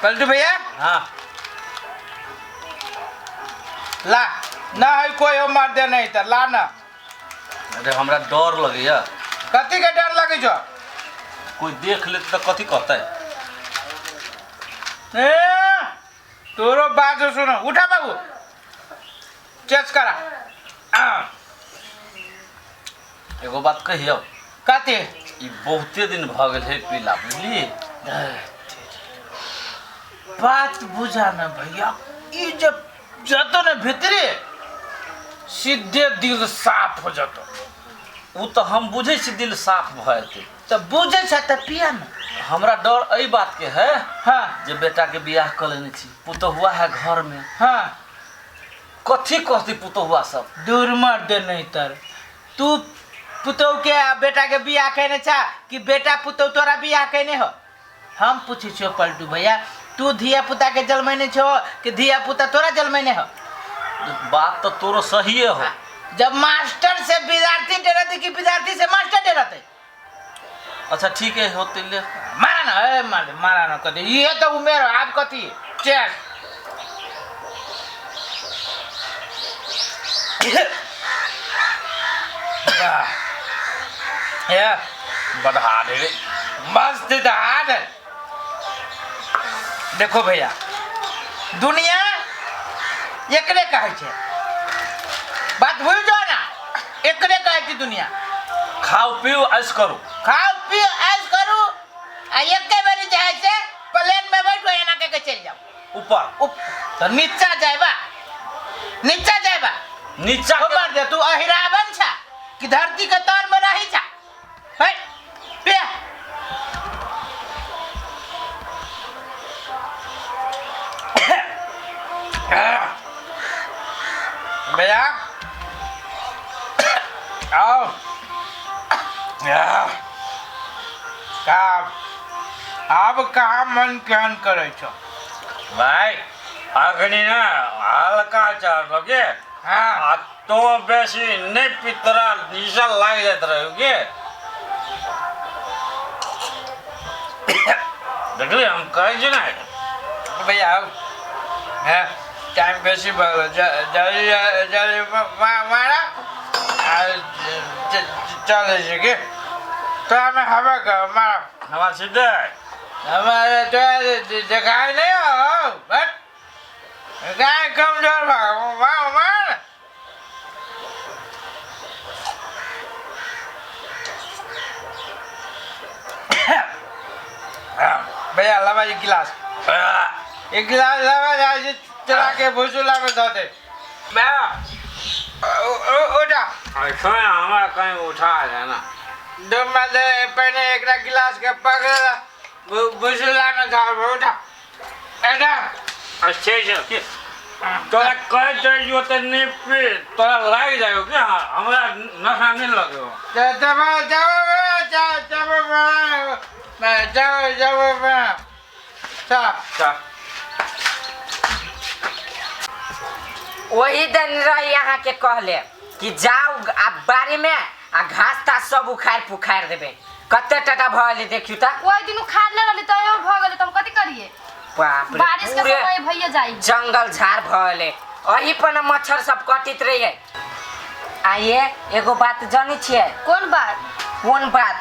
पलटू भैया। हाँ। ला ना है कोई हो मार दे नहीं त ला ना। अरे हमरा डर लगैया। कथी के डर लगे छो? कोई देख ले त कथी कहतै? ए तोरो बात सुनो, उठा बाबू, चेस करा। एगो बात कहियो। कथी? ई बहुते दिन भ गेल है पीला, बुझली? बात बुझा ना भैया, ई जब जतो ने भीतरे सीधे दिल साफ हो जतो। उ त हम बुझै छी दिल साफ भ जेतै। त बुझै छ त पिया ना। हमरा डर एहि बात के है। हाँ। जे बेटा के बियाह क लेने छी, पुतहुआ है घर में। हाँ। कथी कहती पुतहुआ सब? दूर मर दे नहीं तर। तू पुतहु के आ बेटा के बियाह केने छा कि बेटा पुतहु तोरा बियाह केने हो? हम पूछै छियो पलटू भैया, तू धिया पुता के जलमैने छो कि धिया पुता तोरा जलमैने हो? बात तो तोरो सहिए हो। जब मास्टर से विद्यार्थी डरते कि विद्यार्थी से मास्टर डरते? अच्छा ठीक है, होते ले। मारा ना, ए मार मारा ना कथी, ये तो उमेर आप कथी चेस। वाह। ये बढ़ा दे रे। मस्त हाथ है। देखो भैया, दुनिया एकरे कहै छै, बात बुझ जाओ ना, एकरे कहै छै दुनिया। खाओ पियो ऐश करू। खाओ पियो ऐश करू, आ एके बेरी जे है से प्लेन में बैठो एना के के चलि जाओ ऊपर। तो नीचा जाएबा, नीचा जाएबा। नीचा के- खबर दे, तू अहिरावन छा कि धरती के तर में रही छा? है पिया। भैया आओ। का आब कहाँ मन केहन करै छौ? भाई अखनी ना हल्का चढ़लो के। हाँ। आ तो बेसी नहीं पितरा निशा लाग जात रहे के। देखली हम कहै छी ना। भैया हैं टाइम बेसी भऽ गेल, जल्दी जल्दी मारा आ चलै छी की तोरा में हवा के मारा। हवा सीधे हमारे तो देखाई नहीं हो बट गाय कमजोर भऽ मार मार। भैया लावा एक गिलास, एक गिलास लावा जा चला के भूसू लावे दऽ दे। भैया उठा। ऐसा हमरा कहीं उठा है ना। दो मदे पहले एक गिलास के पकड़ भूसू लावे दऽ उठा। उठा। अच्छे से के तोरा कह दे तो नहीं पी तोरा लाग जायो के, हमरा नशा नहीं लगो। तब जाओ जाओ जाओ जाओ चा चा। वही दिन रही अहाँ के कहले कि जाओ आ बाड़ी में आ घास तास सब उखाड़ पुखाड़ देबे। कते टका भऽ गेलै देखियौ त। ओहि दिन उखाड़ले रहली तैयो भऽ गेलै त हम कथी करिए? बाप रे, बारिश के पूरे समय भइए जाइ। जंगल झाड़ भऽ गेलै, एही पर न मच्छर सब कटित रहिए। आइए एगो बात जानै छियै? कोन बात? कोन बात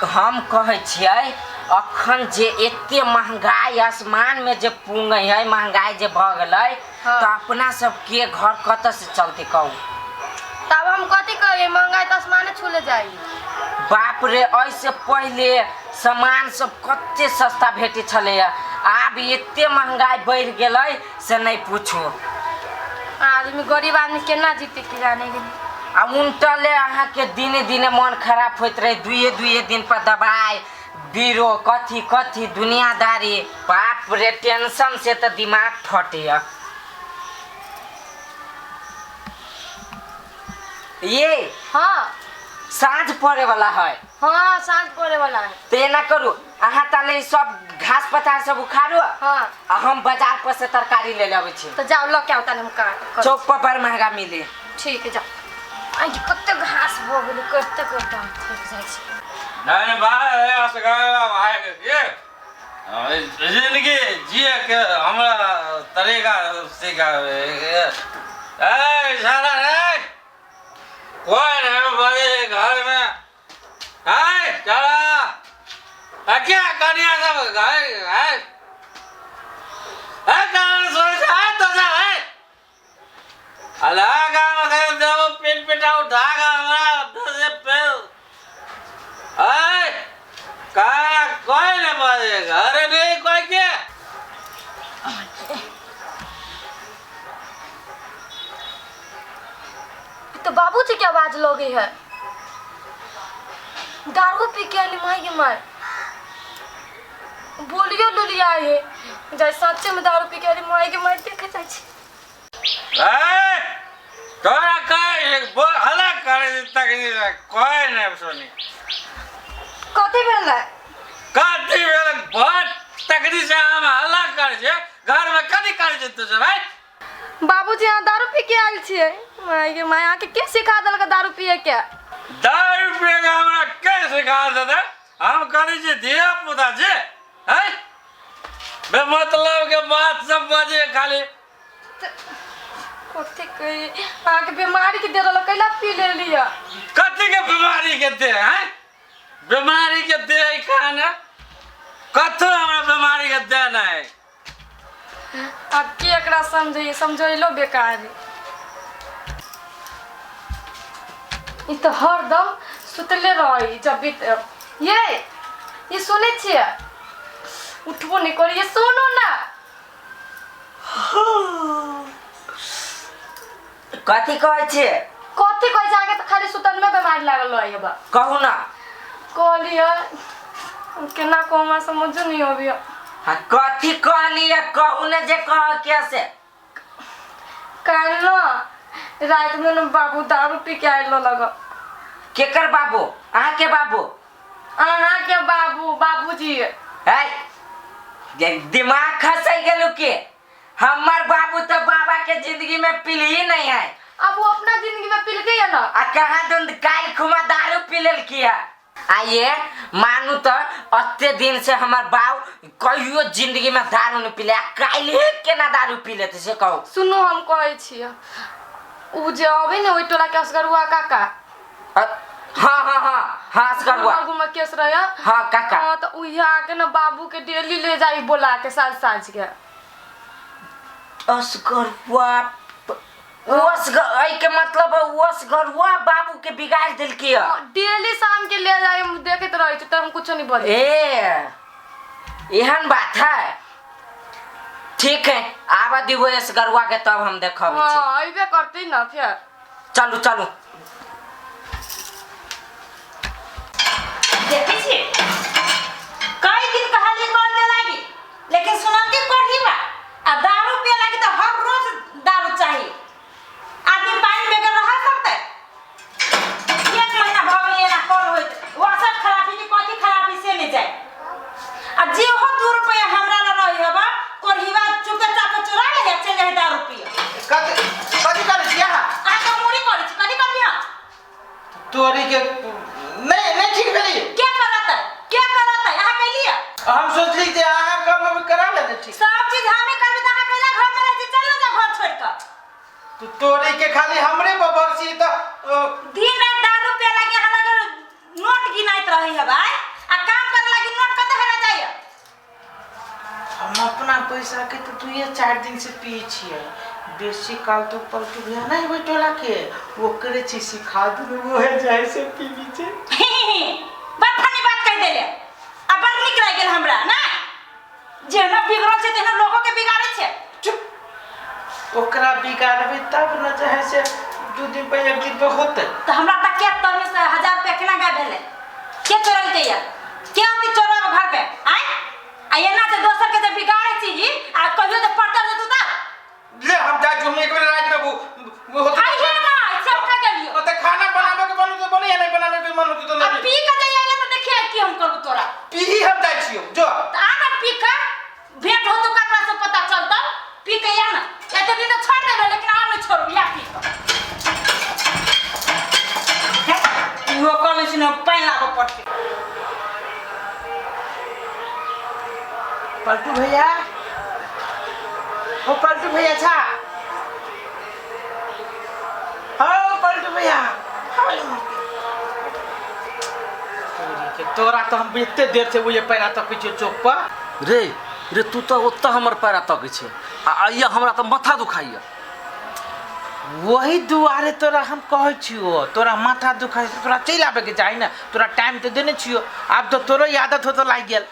हम कहै छियै, अखन जे एते महंगाई आसमान में जे पुंगै है, महंगाई जे भऽ गेलै। हाँ। तऽ अपना सबके घर कतऽ से चलतै कहू? तब हम कथी कहिए, महंगाई तऽ आसमाने छूले जाइ। बाप रे, एहिसे पहिले सामान सब कते सस्ता भेटै छलैया, आब एते महंगाई बढ़ि गेलै से नहि पूछू। आदमी गरीब आदमी केना जीते की जाने गेली। आ उनटले अहाँके दिने दिने मन खराब होइत रहे, दुइये दुइये दिन पर दबाई बीरो कथी कथी दुनियादारी। बाप रे, टेंशन से तऽ दिमाग फटैया। ये हाँ। साँझ पड़े वाला है। हाँ साँझ पड़े वाला है। तो एना करू अहाँ ताले सब घास पतार सब उखाड़ू। हाँ। आ हम बाजार पर से तरकारी ले अबै छी। तो जाओ लऽ के आउ ताले हम काट चौक पर बड़ महंगा मिले। ठीक है जाओ। आई कते घास भऽ गेलै, कते कते हम थकि जाइ छी। नहीं भाई, असगर भाई के जिंदगी जी सिखा सिखा ए साला रे कोई नहीं बजे घर में ए साला आ क्या कनिया सब घर ए ए कान सुन ए तो जा ए अला काम कर देव पेट पेटा उठा का हमरा से पे ए का कोई नहीं बजे घर नहीं कोई के तो बाबूजी के आवाज लगे है। दारू पी के आनी माई के मार बोलियो लुलिया है जाय सच्चे में दारू पी के आनी माई के मार देखे जाय छी। ए तोरा काय बोल हल्ला करे तक नहीं कोई नहीं सुनी। कथी भेलै? कथी भेलै? बहुत तकनी से हम हल्ला करे छे घर में कथी करे छे तू सब भाई? बाबूजी यहाँ दारू पी के आयल छियै। माई के माय अहाँके के सिखा देलक दारू पिए के? दारू पिए के हमरा के सिखा देतै? हम करै छी धिया पुता छी हैं बेमतलब के बात सब बजे खाली। कथी कही अहाँके बीमारी के दे रहल कैला पी लेलियै? कथी के बीमारी के दे हैं? बीमारी के दे खाना कथू हमरा बीमारी के देना है। अब के एकरा समझैयै? समझैलो बेकार है। ई तऽ हरदम सुतले रहै जब भी ये सुनै छियै? उठबो नहि करियै। सुनू ना। कथी कहै छियै? कथी कहै छै? अहाँके तऽ खाली सुतल में बीमारी लागल रहै बा। कहू ना। कहलियै केना कहू हमरा समझो नहीं अबैया। हाँ कथी कहलियै कहू ने जे कह के से। काल्हि न राति में न बाबू दारू पी के आयल लग। केकर बाबू? अहाँके बाबू? अहाँके बाबू बाबूजी। है दिमाग खसै गेलू के? हमर बाबू तो बाबा के जिंदगी में पीली नहीं है। अब वो अपना जिंदगी में पील गई है ना। आ कहाँ दुन काल्हि खुमा दारू पी लेलकी है। आइए मानू तो अत्ते दिन से हमार बाबू कहियो जिंदगी में दारू नहीं पीले, काल्हि केना दारू पी लेते से कहू। सुनू हम कहै छियै उ जे अबै ने ओहि टोला के असगरुआ काका। हाँ हाँ हाँ हाँ असगरुआ आगू में केस रहे। हाँ काका। हाँ तो उहे आके ना बाबू के डेली ले जाई बोला के साँझ साँझ के। असगरुआ के मतलब असगरुआ बाबू के बिगाड़ देलकी है। डेली शाम के ले जाई हम देखैत रहै छी त हम कुछो नहीं बोले। ए एहन बात है। ठीक है आवा दिबो असगरुआ के तब हम देखब। हाँ अइबे करती ना फिर। चलू चलू। देखै छी कई दिन कहली कर दे लागी लेकिन सुनल के करही बा। आ दारू पिए लागी तो हर रोज दारू चाहिए। आदमी पानी बगैर रह सकते? एक महीना भ गेलै एना कल होइत वासट खराबी की कथी खराबी से नहीं जाए। आ जे हो 2 रुपया हमरा ल रही हबा करहीवा चुपे चापे चोरा ले चल जाए दारू पिए। कथी कथी करै छी अहाँ? अहाँ के मुड़ी करै छी कथी करबी हम? तोरी के नहीं नहीं ठीक भेलै। के करत है? के करत है? अहाँ कैलियै? हम सोचली जे अहाँ करब करा लेने ठीक। सब चीज हमे करबे त अहाँ कैला घर में रह छी? चल ना जा घर छोड़ के। तो तोरी के खाली हमरे बबरसी त दिन रात दारू पिए लागी अहाँ लग नोट गिनाइत रही है भाई। आ काम करे लागी नोट कते हेरा जाइए? हम अपना पैसा के तो 2-4 दिन से पिए छियै। बेसी काल तो पलटू भैया नहीं होय टोला के ओकरे छी सिखा देलु वो है जाय से पीबी छै। बड़ फनी बात कह देले आ बड़ नीक लागि गेल हमरा ना। जेना बिगड़ल छै तेना लोगो के बिगाड़ै छै। चुप ओकरा बिगाड़बे तब न जे है से 2 दिन पे 1 दिन पे होते। त हमरा त के तरमे से 1000 रुपया केना गायब भेलै? के चोरलकै या? के आदमी चोरब घर पे आय? आ एना जे दोसर के जे बिगाड़ै छी आ कहियो जे पड़तल जेतौ त ले हम जा हम एक बेर रात में वो होते। आई हे ना सब खा गेलियो। ओ त खाना बनाबे के मन तो बने नहीं बनाबे के मन होते तो आ नहीं। पी के जाय आइले त देखिए की हम करू तोरा। पी हम जाय छियो जो त आ ना पी के भेंट होतो ककरा से पता चलतौ। पी के या ना एते दिन त छोड़ देबै लेकिन आब नहीं छोड़ू या पी के। इहो कहलै छी न पानि लाबऽ पड़तै। पलटू भैया हो पलटू भैया छा। हो पलटू भैया, तोरा तो हम एते देर से बुझे पैरा तकै छियौ चौक पर। रे रे तू तऽ ओतऽ हमर पैरा तकै छै आ आइया हमरा तऽ माथा दुखाइया। वही दुआरे तोरा हम कहै छियौ, तोरा माथा दुखाइ छै, तोरा चलि आबैके चाही ने, तोरा टाइम तऽ देने छियौ। आब तऽ तोरो आदत होतो लागि गेल।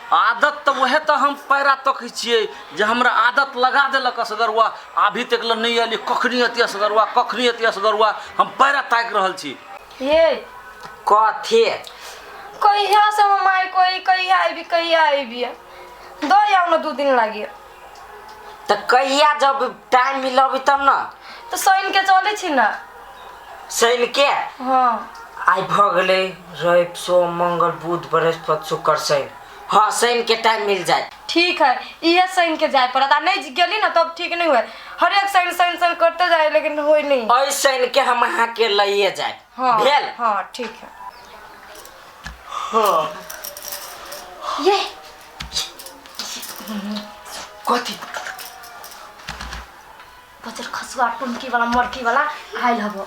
आदत तऽ वएह तऽ हम पैरा तकै छियै जे हमरा आदत लगा देलक असगरुआ, अभी तक लए नहि एली, कखनी अतियै असगरुआ, कखनी अतियै असगरुआ, हम पैरा ताकि रहल छी। ये कथी कहिया से हम माय कोई कहिया आबी कहिया आबी दो आउ ना 2 दिन लागी। तऽ कहिया जब टाइम मिलबी तब ना। तो शनि के चलै छी ना। शनि के? हाँ। आइ भऽ गेलै रवि सोम मंगल बुध बृहस्पति शुक्र शनि, हाँ शनि के टाइम मिल जाए। ठीक है, इहे शनि के जाए पड़त, आ नहीं गेली ना तब ठीक नहीं हुए। हर एक शनि शनि शनि करते जाए लेकिन होई नहीं। एहि शनि के हम अहाँ के लइए जाए। हाँ भेल? हाँ ठीक है। हाँ। ये कथी बजर खसुआ टुनकी वाला मरकी वाला आयल हबो।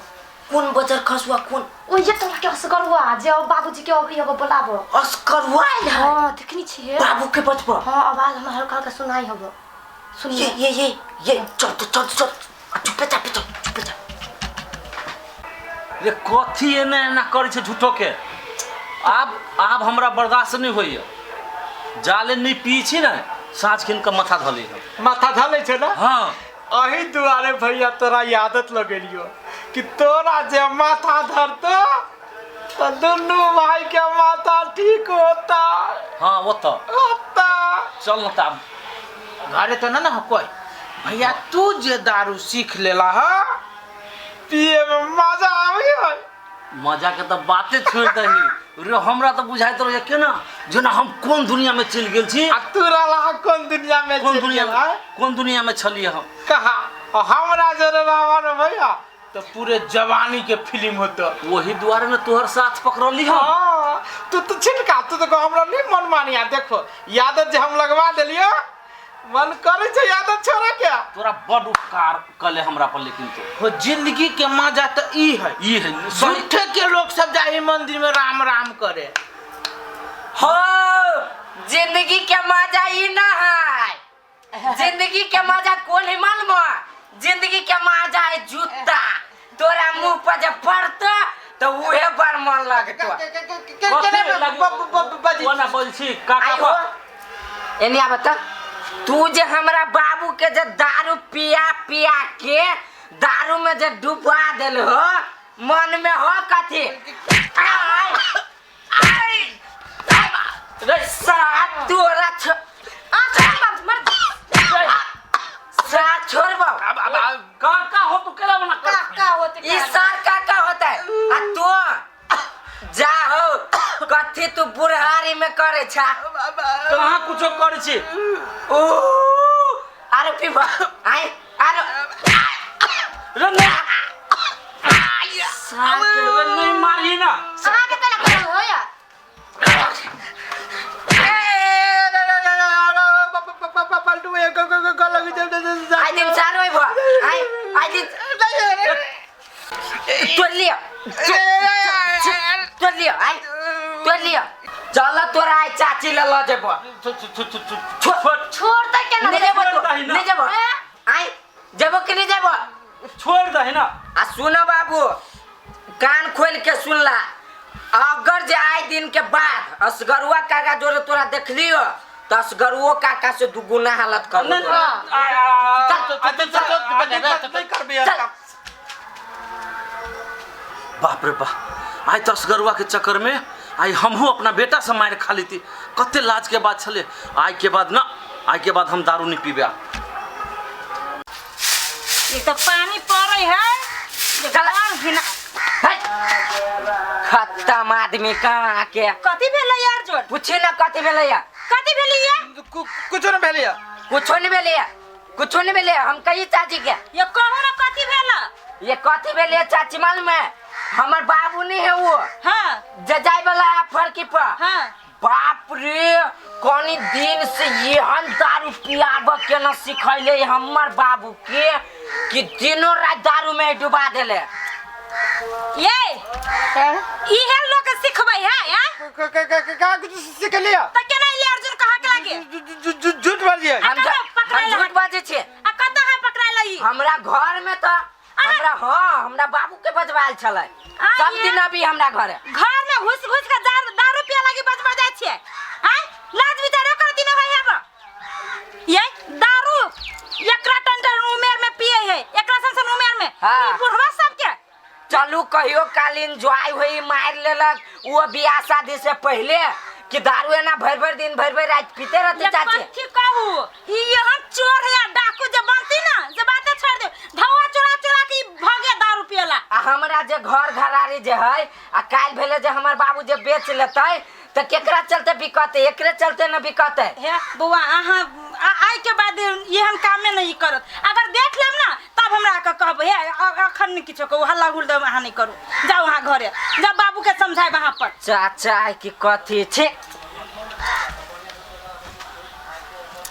कोन बजर खसुआ? कोन? ओ ये तोरा के असगरुआ जे बाबूजी के अभी हबो बोलाबो। असगरुआ आयल है? हाँ देखनी छियै। बाबू के बचबो? हाँ आवाज हमरा हल्का हल्का सुनाई हबो। सुनिए। ये ये ये ये चल चल चल चुपे चापे चल चुपे चाप। रे कथी एना एना करै छै झूठो के? आब आब हमरा बर्दाश्त नहीं होइया, जाले नहीं पी छी ने साँझ खिन के माथा धले है। माथा धले छै ना? हाँ। अही दुआरे भैया तोरा आदत लगेलियो कि तोरा जे माथा धरतो तो दुनू भाई के माथा ठीक होता। हाँ वो तो होता। चल न तब घरे तो ना ना कोई। भैया तू जे दारू सीख लेला हा पिए में मजा आबी है। मजा के तो बाते छोड़ दही रे, हमरा तो बुझाइत रहे केना जेना हम कोन दुनिया में चलि गेल छी आ तू रहला कोन दुनिया में? कोन दुनिया में, कोन दुनिया में छलियै हम? कहा हमरा जरे रहबा ने भैया तो पूरे जवानी के फिल्म होतो। वही दुआरे में तोहर साथ पकड़ली हम। हाँ तू तो छिटका, तू तो हमरा नहीं मन मानिया। देखो आदत जे हम लगवा देलियो मन करे छै आदत छोड़े के। तोरा बड उपकार कले हमरा पर, लेकिन तो हो जिंदगी के मजा तो ई है, ई है। झूठे के लोग सब जाए मंदिर में राम राम करे। हो जिंदगी के मजा ई ना है। जिंदगी के मजा कोन है मालूम? जिंदगी के मजा है जूता, तोरा मुंह पर जब पड़तो तो उहे बड़ मन लगतो। कोना बोल छी काका? एनी आब त तू जे हमरा बाबू के जे दारू पिया पिया के दारू में जे डुबा देल हो, मन में हो कथी? रे साथ तोरा साथ छोड़बो। काका हो तू केला बना काका होते? ई सार काका होता है। आ तू जा हो कथी तू बुढ़ारी में करे छा? कहाँ कुछो करे छी? ओ अरे पीबा आय अरे रे नहीं मारी ना। अहाँ के केला करल होया? आई दिन चार होइबो। आई आई दिन तोड़ लियो, तोड़ लियो, आई तोड़ लियो। चल तोरा आई चाची ले ल जेबो। छोड़ दे के ना। नहीं जेबो, नहीं जेबो। आई जेबो कि नहीं जेबो? छोड़ दे ना। आ सुन बाबू, कान खोल के सुन ला, अगर जे आए दिन के बाद असगरुआ काका जोरे तोरा देखलियो तो असगरुओ काका से दुगुना हालत कर। बाप रे बाप, आइ तो असगरुआ के चक्कर में आई हमहू अपना बेटा से मार खा लेती। कते लाज के बात छले। आइ के बाद ना, आइ के बाद हम दारू नहीं पीबे। ये तो पानी पड़े है खत्म आदमी कहाँ के। कथी भेलै यार जोर? पूछी ना कथी भेलै यार? कथी भेलै यार? कुछो नहीं भेलै, कुछो नहीं भेलै, कुछो नहीं भेलै। हम कही चाची के ये कहू ना कथी भेलै? ये कथी भेलै चाची मालूम है? हमर बाबू नहीं है वो। हाँ जे जाय वाला है फरकी पर। हाँ बाप रे, कनी दिन से एहन दारू पियाब के न सिखैले हमर बाबू के कि दिनो रात दारू में डुबा देले। ये इहे लोग के सिखबै है हैं? का कुछ सीख लिया? त केना इले अर्जुन कहा के लागे? झूठ बाजिए। हम कतऽ पकड़ायल हम झूठ बाजै छियै? आ कतऽ है पकड़ायल ई? हमरा घर में तऽ हमरा, हाँ, हमरा बाबू के बजवायल छलै। आ सब ये? दिन अभी हमरा घरे घर में घुस घुस के दारू पिए लागी बजबा जाइ छियै हैं? लाज विचारो कर दिनो है अब ये दारू एकरा टन टन उमेर में पिए है, एकरा सन सन उमेर में। हाँ। ई बुढ़वा सब के चलू कहियो कालीन ज्वाइ होई मार लेलक वो बियाह शादी से पहले कि दारू एना भर भर दिन भर भर रात पीते रहते ये चाचे। कथी कहू, ई यहाँ चोर है या डाकू जे बनती ना जे बाते छोड़ दे, धौआ चोरा चोरा के ई भगे दारू पियला। आ हमरा जे घर घरारी जे है आ काल्हि भेले जे हमर बाबू जे बेच लेतै तऽ केकरा चलते बिकतै? एकरे चलते न बिकतै। हे बौआ, अहाँ आइ के बाद एहन कामे नहीं करत। अगर देख लेब ना तब हमरा के कहब। हे अखन नहीं किछो कहू, हल्ला गुल देब अहाँ नहीं करू, जाउ अहाँ घरे जाउ, बाबू के समझायब अहाँ पर। चाचा की कथी छै?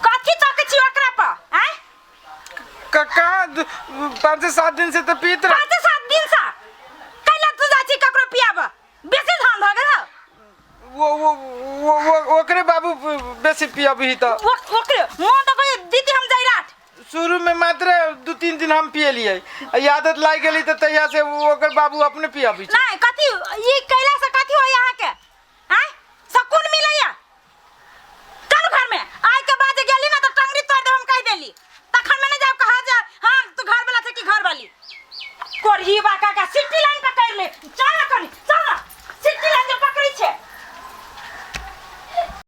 कथी तकै छी ओकरा पर आँय? कहाँ 5 से 7 दिन से तो पीत रहे। 5 से 7 दिन से कैला तू जाइ छी ककरो पियाब? बेसी धान भऽ गेल हौ? वो वो वो वो ओकरे बाबू बेसी पियबही तऽ। ओकरे मोन तऽ कहै दीदी हम जाइ रात। शुरू में मात्र 2-3 दिन हम पियलियै, आदत लागि गेली तऽ तहिया से ओकर बाबू अपने पियबी छै। नहीं, कथी ई कैला से कथी होय अहाँके?